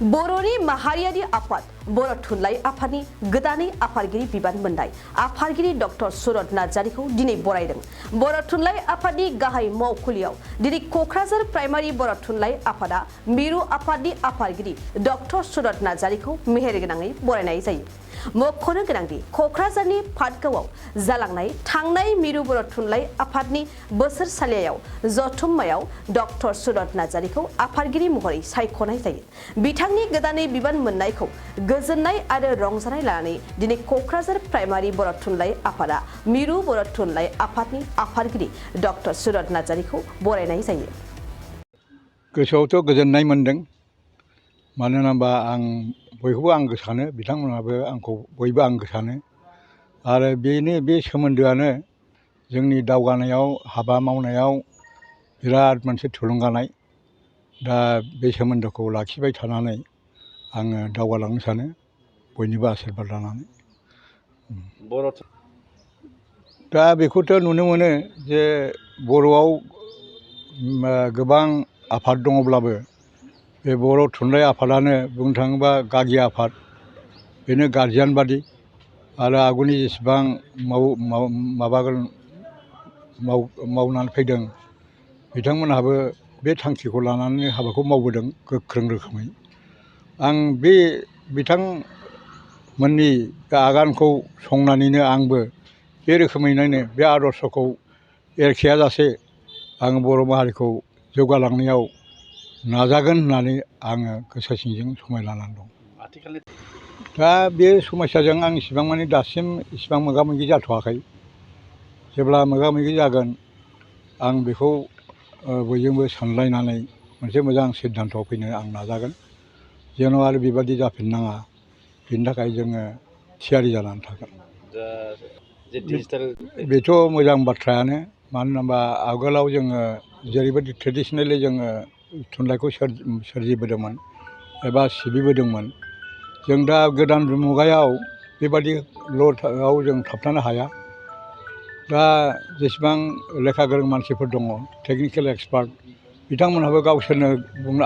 बर'नि माहारियारि आफाद बर' थुनलाइ आफादनि गोदानै आफादगिरि बिबान मोननाय आफादगिरि डक्टर सुरत नार्जारिखौ दिनै बरायदों। बर' थुनलाइ आफादनि गाहाय मावखुलियाव दिनै क'क्राझार प्राइमारि बर' थुनलाइ आफादा मिरु आफादनि आफादगिरि डक्टर सुरत नार्जारिखौ मेहेरगोनाङै बरायनाय जायो। मख'नो गोनांदि क'क्राझारनि पाटगावआव जालांनाय थांनाय मिरु बर' थुनलाइ आफादनि बोसोरसालियाव जथुम्मायाव डक्टर सुरत नार्जारिखौ आफादगिरि महरै सायख'नाय जायो। बिथांनि गोदानै बिबान मोननायखौ गोजोननाय आरो रंजानाय लानानै दिनै क'क्राझार प्राइमारि बर' थुनलाइ आफादा मिरु बर' थुनलाइ आफादनि आफादगिरि डक्टर सुरत नार्जारिखौ बरायनाय जायो। गोसोआवथ' गोजोननाय मोनदों। मानो होनोबा आं बयखौबो आंगो सानो, बिथांमोनहाबो आंखौ बयबो आंगो सानो आरो बे सोमोन्दोआनो जोंनि दावगानायाव हाबा मावनायाव बिराद मोनसे थुलुंगानाय। दा बे सोमोन्दोखौ लाखिबाय थानानै आङो दावगालांनो सानो बयनिबो आशीर्बाद लानानै। दा बेखौथ' नुनो मोनो जे बर'आव गोबां आफाद दङब्लाबो बे बर' थुनलाइ आफादानो बुंनो थाङोबा गागि आफाद, बेनो गारजियान बादि आरो आगुनि जेसेबां मावनानै फैदों बिथांमोनहाबो बे थांखिखौ लानानै हाबाखौ मावबोदों गोख्रों रोखोमै। आं बे बिथांमोननि आगानखौ संनानैनो आंबो बे रोखोमैनो बे आदर्शखौ एरखेयाजासे आं बर' माहारिखौ जौगालांनायाव नाजागोन होननानै आङो गोसो सिंजों समाय लानानै दं। दा बे समस्याजों आं इसिबां माने दासिम इसिबां मोगा मोगि जाथ'वाखै। जेब्ला मोगा मोगि जागोन आं बेखौ बयजोंबो सानलायनानै मोनसे मोजां सिद्धान्तआव फैनो आं नाजागोन। जेन' आरो बेबादि जाफिननाङा बेनि थाखाय जोङो थियारि जानानै थागोन। बेथ' मोजां बाथ्रायानो। मानो होनोबा आगोलाव जोङो जेरैबायदि ट्रेडिसनेलि जोङो थुनलाइखौ सोरजिबोदोंमोन एबा सिबिबोदोंमोन, जों दा गोदान मुगायाव बेबादिल'आव जों थाबथानो हाया। दा जेसेबां लेखा गोरों मानसिफोर दङ, टेकनिकेल एक्सपार्ट, बिथांमोनहाबो गावसोरनो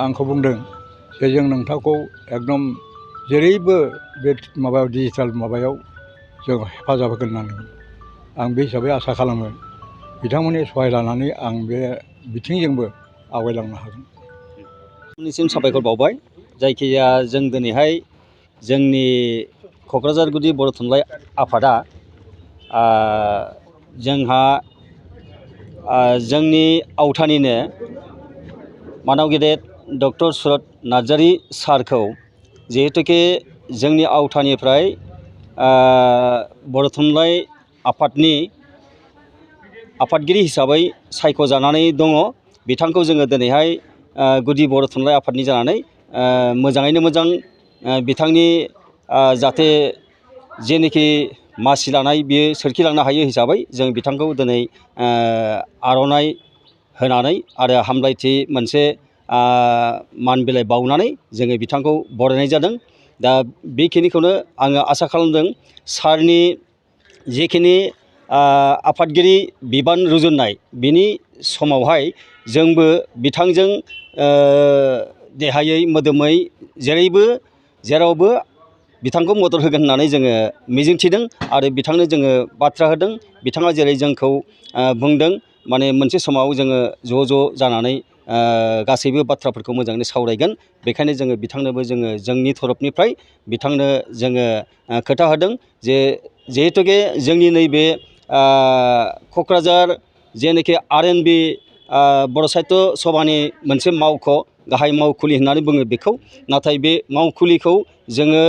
आंखौ बुंदों जे जों नोंथांखौ एकदम जेरैबो बे माबायाव डिजिटेल माबायाव जों हेफाजाब होगोन होननानै। आं बे हिसाबै आसा खालामो बिथांमोननि सहाय लानानै आं बे बिथिंजोंबो आवगायलांनो हागोन। नोंथांनिसिम साबायखर बावबाय। जायखिजाया जों दिनैहाय जोंनि क'क्राझार गुदि बर' थुनलाइ आफादा जोंहा जोंनि आवथानिनो मानाव गेदेर डक्टर सुरत नार्जारि सारखौ जिहेतुके जोंनि आवथानिफ्राय बर' थुनलाइ आफादनि आफादगिरि हिसाबै सायख'जानानै दङ। बिथांखौ जोङो दिनैहाय गुदि बर' थुनलाइ आफादनि जानानै मोजाङैनो मोजां बिथांनि जाहाथे जेनोखि मासि लानाय बियो सोरखिलांनो हायो हिसाबै जों बिथांखौ दिनै आर'नाइ होनानै आरो हामलायथि मोनसे मान बिलाइ बावनानै जोङो बिथांखौ बरायनाय जादों। दा बेखिनिखौनो आङो आसा खालामदों सारनि जिखिनि आफादगिरि बिबान रुजुननाय बिनि समावहाय जोंबो बिथांजों देहायै मोदोमै जेरावबो बिथांखौ मदद होगोन होननानै जोङो मिजिंथिदों आरो बिथांनो जोङो बाथ्रा होदों। बिथाङा जेरै जोंखौ बुंदों माने मोनसे समाव जोङो ज' जानानै गासैबो बाथ्राफोरखौ मोजाङै सावरायगोन। बेखायनो जोङो बिथांनोबो जोंनि तरफनिफ्राय बिथांनो जोङो खोथा होदों जे जिहेतुके जोंनि नैबे क'क्राझार जेनोखि R&B बर' साहित्य सभानि मोनसे मावख' गाहाय मावखुलि होननानै बुङो बेखौ। नाथाय बे मावखुलिखौ जोङो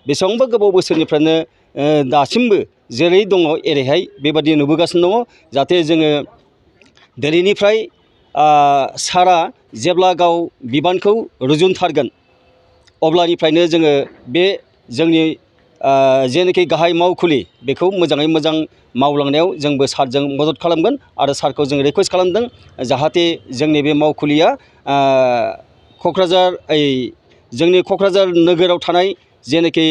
बेसेबांबा गोबाव बोसोरनिफ्रायनो दासिमबो जेरै दङ एरैहाय बेबादि नुबोगासिनो दङ। जाहाथे जोङो दिनैनिफ्राय सारा जेब्ला गाव बिबानखौ रुजुनथारगोन अब्लानिफ्रायनो जोङो बे जोंनि जेनोखि गाहाय मावखुलि बेखौ मोजाङै मोजां मावलांनायाव जोंबो सारजों मदद खालामगोन आरो सारखौ जों रिकुवेस्ट खालामदों जाहाथे जोंनि बे मावखुलिया जोंनि क'क्राझार नोगोराव थानाय जेनोखि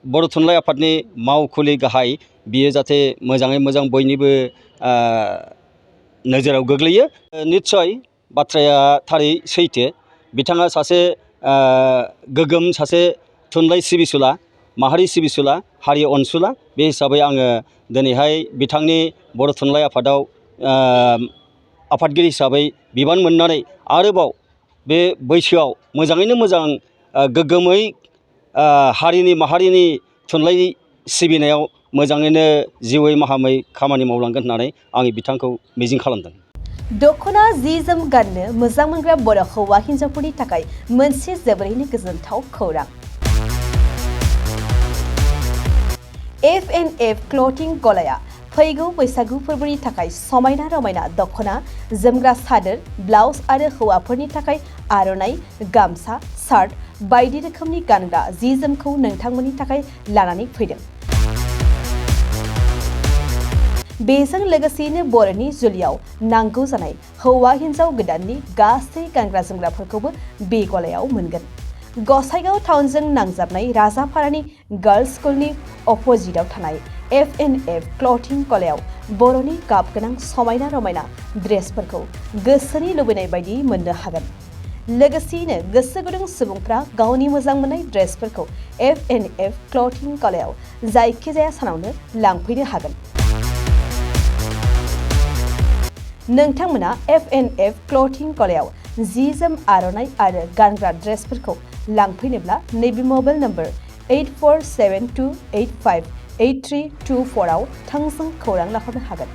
बर' थुनलाइ आफादनि मावखुलि गाहाय बियो जाहाथे मोजाङै मोजां बयनिबो नोजोराव गोग्लैयो। निस्सय बाथ्राया थारै सैथो। बिथाङा सासे गोगोम सासे थुनलाइ सिबिसुला माहारि सिबिसुला हारि अनसुला बे हिसाबै आङो दिनैहाय बिथांनि बर' थुनलाइ आफादाव आफादगिरि हिसाबै बिबान मोननानै आरोबाव बे बैसोआव मोजाङैनो मोजां गोग्गोमै हारिनि माहारिनि थुनलाइ सिबिनायाव मोजाङैनो जिउयै माहामै खामानि मावलांगोन होननानै आं बिथांखौ मिजिं खालामदों। दख'ना जि जोम गाननो मोजां मोनग्रा बर' हौवा हिन्जावफोरनि थाखाय मोनसे जोबोरैनो गोजोनथाव खौरां। F&F क्लथिं गलाया फैगौ बैसागु फोरबोनि थाखाय समायना रमायना दख'ना, जोमग्रा सादोर, ब्लाउस आरो हौवाफोरनि थाखाय आर'नाइ, गामसा, सार्ट बायदि रोखोमनि गानग्रा जि जोमखौ नोंथांमोननि थाखाय लानानै फैदों। बेजों लोगोसेयैनो बर'नि जुलियाव नांगौ जानाय हौवा हिन्जाव गोदाननि गासै गानग्रा जोमग्राफोरखौबो बे गलायाव मोनगोन। गसाइगाव टाउनजों नांजाबनाय राजापारानि गार्लस स्कुलनि अपोजिटआव थानाय F&F क्लथिं गलायाव बर'नि गाब गोनां समायना रमायना ड्रेसफोरखौ गोसोनि लुबैनाय बायदि मोननो हागोन। लोगोसेयैनो गोसो गुदुं सुबुंफ्रा गावनि मोजां मोननाय ड्रेसफोरखौ F&F क्लथिं गलायाव जायखिजाया सानावनो लांफैनो हागोन। नोंथांमोना F&F क्लथिं गलायाव जि जोम आर'नाइ आरो गानग्रा ड्रेसफोरखौ लांफैनोब्ला नैबे मबाइल नम्बर 8472858324 आव थोंजों खौरां लाहरनो हागोन।